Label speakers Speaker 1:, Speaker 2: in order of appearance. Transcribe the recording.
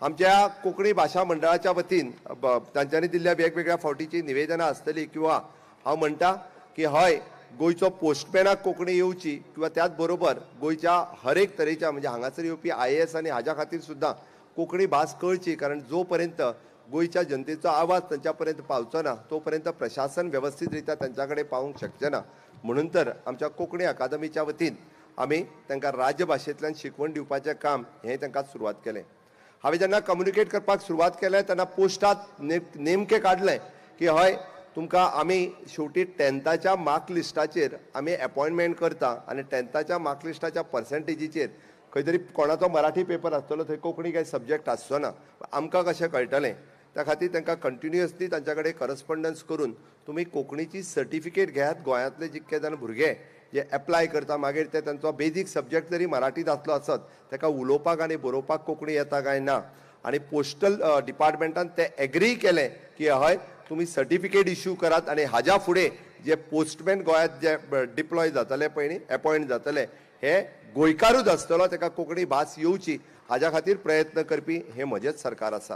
Speaker 1: आमच्या कोंकणी भाशा मंडळाच्या वतीन तांच्यांनी दिल्ल्या वेगवेगळ्या फावटीची निवेदनां आसतली किंवा हांव म्हणटा की हय, गोंयचो पोस्टमॅनाक कोंकणी येवची किंवा त्याच बरोबर गोंयच्या हर एक तरेच्या म्हणजे हांगासर येवपी IAS आनी हाज्या खातीर सुद्दां कोंकणी भास कळची, कारण जो पर्यंत गोंयच्या जनतेचो आवाज तांच्या पर्यंत पावचो ना तो पर्यंत प्रशासन वेवस्थीत रित्या तांच्या कडेन पावूंक शकचें ना. म्हणून तर आमच्या कोंकणी अकादमीच्या वतीन आमी तांकां राज्यभाशेंतल्यान शिकवण दिवपाचें काम हें तांकां सुरवात केलें. हांवें जेन्ना कम्युनिकेट करपाक सुरवात केलें तेन्ना पोस्टात नेमकें काडलें की हय, तुमकां आमी शेवटी 10थाच्या मार्क लिस्टाचेर आमी एपॉयंटमेंट करता आनी 10थाच्या मार्क लिस्टाच्या पर्संटेजीचेर खंय तरी कोणाचो मराठी पेपर आसतलो थंय कोंकणी कांय सब्जेक्ट आसचो ना, आमकां कशें कळटलें? त्या खातीर तांकां कंटिन्युअसली तांच्या कडेन करस्पॉन्डन्स करून तुमी कोंकणीची सर्टिफिकेट घेयात. गोंयांतले जितके जाण भुरगे जे एप्लाय करता मागीर ते तांचो बेजीक सब्जेक्ट जरी मराठीत आसलो आसत ताका उलोवपाक आनी बरोवपाक कोंकणी येता काय ना, आनी पोस्टल डिपार्टमेंटान ते एग्री केलें की हय, तुमी सर्टिफिकेट इश्यू करात आनी हाज्या फुडें जे पोस्टमॅन गोंयांत जे डिप्लॉय जातले पळय न्ही, एपॉयंट जातले, हे गोंयकारूच आसतलो, ताका कोंकणी भास येवची हाज्या खातीर प्रयत्न करपी हे म्हजेंच सरकार आसा.